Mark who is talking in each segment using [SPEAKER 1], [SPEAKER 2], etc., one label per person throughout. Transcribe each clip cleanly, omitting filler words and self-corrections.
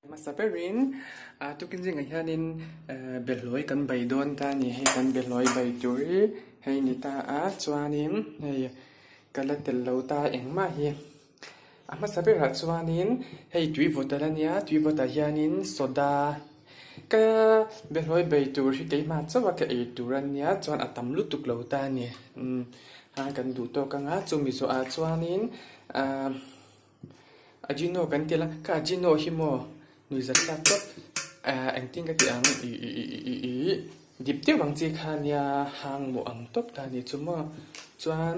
[SPEAKER 1] Hmasa berin tukin zingah hianin behlawi kan bei dawn ta a ni. Hei kan behlawi bei tur hi hei ni ta a chuanin hei ka la tel lo ta engmah hi. A hmasa berah chuanin hei tui vawt a la nia tui vawtah hianin soda ka behlawi bei tur hi keimah chauh a ka ei tur a nia chuan a tam lutuk lo ta a ni. Umm kan duh tawk ang a chumi zawhah chuanin ahh. Ajino kan ti la, ka Ajino hi maw nuihzat tlak tawp eh engtin ka tih ang ih ih ih ih ih dip deuh ang chi kha nia hang mawh ang tawp ta ni chu maw chuan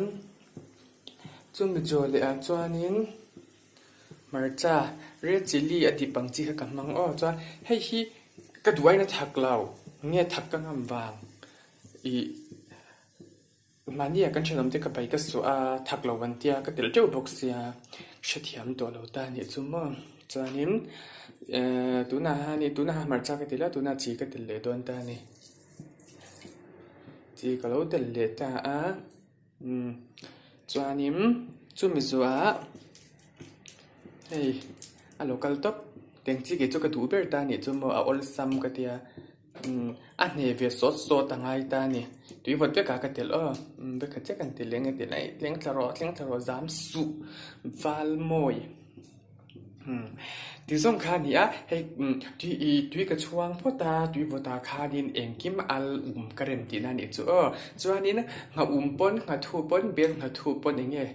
[SPEAKER 1] chumi zawh leh ah chuanin hmarcha red chilli a dip ang chi kha ka hmang aw chuan hei hi ka duh aina thak lo nge thak ka ngam vang ih. Mahnia kan thenawm te ka bai ka suah a, thak lo an tia ka telh teuh bawk sia, hrethiam tawh lo ta anih chu maw. Chuanin ehh tunah hian tunah hian hmarcha ka telh a, tunah chi ka telh leh dawn ta a ni. Chi ka lo telh leh ta a, umm chuanin chumi zuah hei a lo kal tawp, teng chi kei chu ka duh ber ta anih chu maw a awlsam ka tia. A hne ve sawt sawt a ngai ta a ni. Tui vawt vek ah ka telh aw. Vekha chiah kan ti leng a ti lai. Tleng thla rawh, tleng thla rawh zam suh val mawi. Ti zawng kha a ni a, hei tui ih tui ka chhuang phawt a, tui vawt ah khanin engkim al um ka rem tihna a nih chu aw. Chuanin ngha um pawn, ngha thu pawn, bel ngha thu pawn eng nge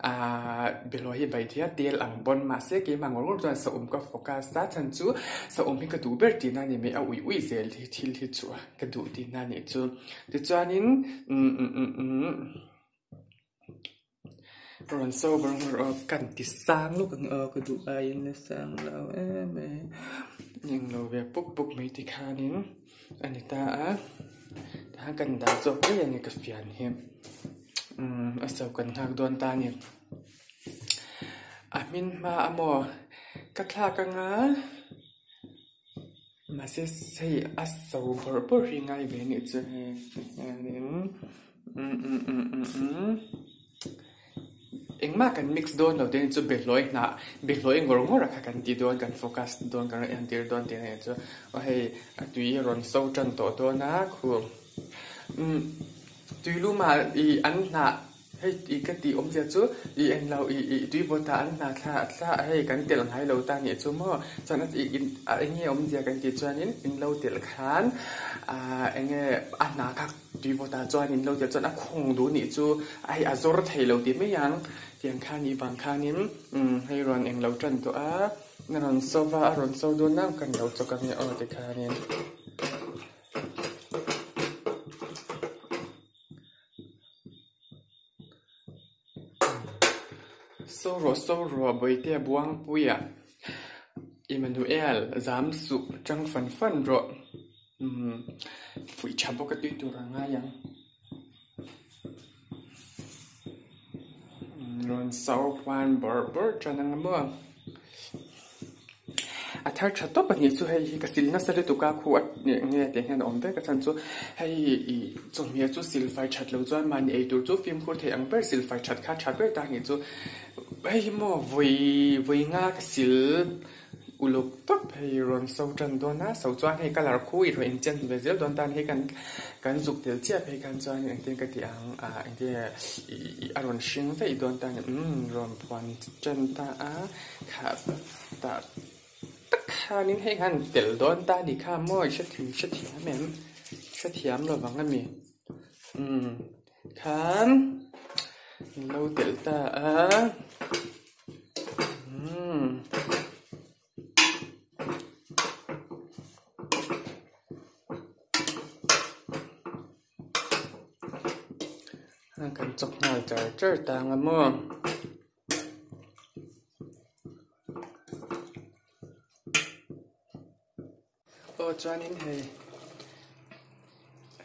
[SPEAKER 1] Ahh Behlawi hi bai thei a, tel ang pawn mahse keimah ngawr ngawr chuan saum ka focus a, chhan chu saum hi ka duh ber tihna a ni mai a, ui ui zel hi thil hi chu ka duh tihna a nih chu. Tichuanin umm umm umm umm rawn sober ngawr aw kan ti sang lawk ang aw ka duh aiin la sang lo em mai englo ve puk puk mai tikhanin a ni ta a, tihian kan dah zawk daih a ni ka fian hi. Umm a so kan nghak dawn ta a ni. A hmin hma a maw? Ka thlak anga mahse hei a so bawrh bawrh hi ngai ve anih chu hei hianin umm umm umm umm umm engmah kan mix dawn lo te chu behlawi hnah behlawi ngawr ngawr a kha kan ti dawn kan focus dawn kan rawn entir dawn tih na nih chu aw hei a tui a rawn so tan tawh dawn a khu umm. Tuiluma ih an hnah hei ih ka tih awmzia chu ih en lo ih ih tui vawtah an hnah thla thla hei kan telh ngai lo ta nih chu maw chuan a ih in a eng nge awmzia kan tih chuanin in lo telh khan ah eng nge a hnah kha tui vawtah chuan in lo telh chuan a khawng duh nih chu a hei a zawr thei lo tih mai ang tiang khan ih vang khanin umm hei rawn eng lo tan tawh a a rawn so va a rawn so dawn a kan lo chawk ang e aw tikhanin. So rawh so rawh Bawihtea Buangpuia Emmanuel zam suh tang fan fan rawh umm fuih tha bawk a tui tur a ngai ang rawn so khuan bawrh bawrh tan ang maw. A thar tha tawp pahnih chu hei hi ka sil nasa lutuk a khu a nge tih hian a awm vek a chhan chu hei ih chawhmeh chu sil fai that loh chuan mahni ei tur chu fimkhur thei ang ber sil fai that kha tha ber ta nih chu hei hi maw vawi vawi nga ka sil uluk tawp hei rawn so tan dawn a so chuan hei colour khu i rawn inchen ve zel dawn tan hei kan kan zuk tel chiah phei khan chuan engtin ka tih ang ah engtin nge ih a rawn hring daih dawn ta ni umm rawn phuan tan ta a. Kha tah tak khanin hei han tel dawn ta ni kha maw i hrethiam hrethiam em hrethiam lo vang a mi umm khan an lo telh ta a umm. Kan chawk nghal char char ta ang a maw. Aw chuanin hei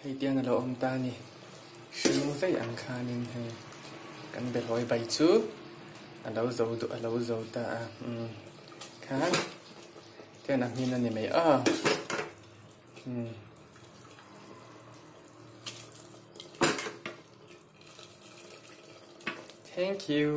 [SPEAKER 1] hei tiang a lo awm ta a ni hring daih ang khanin hei kan behlawi bai chu a lo zo duh a lo zo ta a umm khan tian a hmin a ni mai aw umm. Thank you.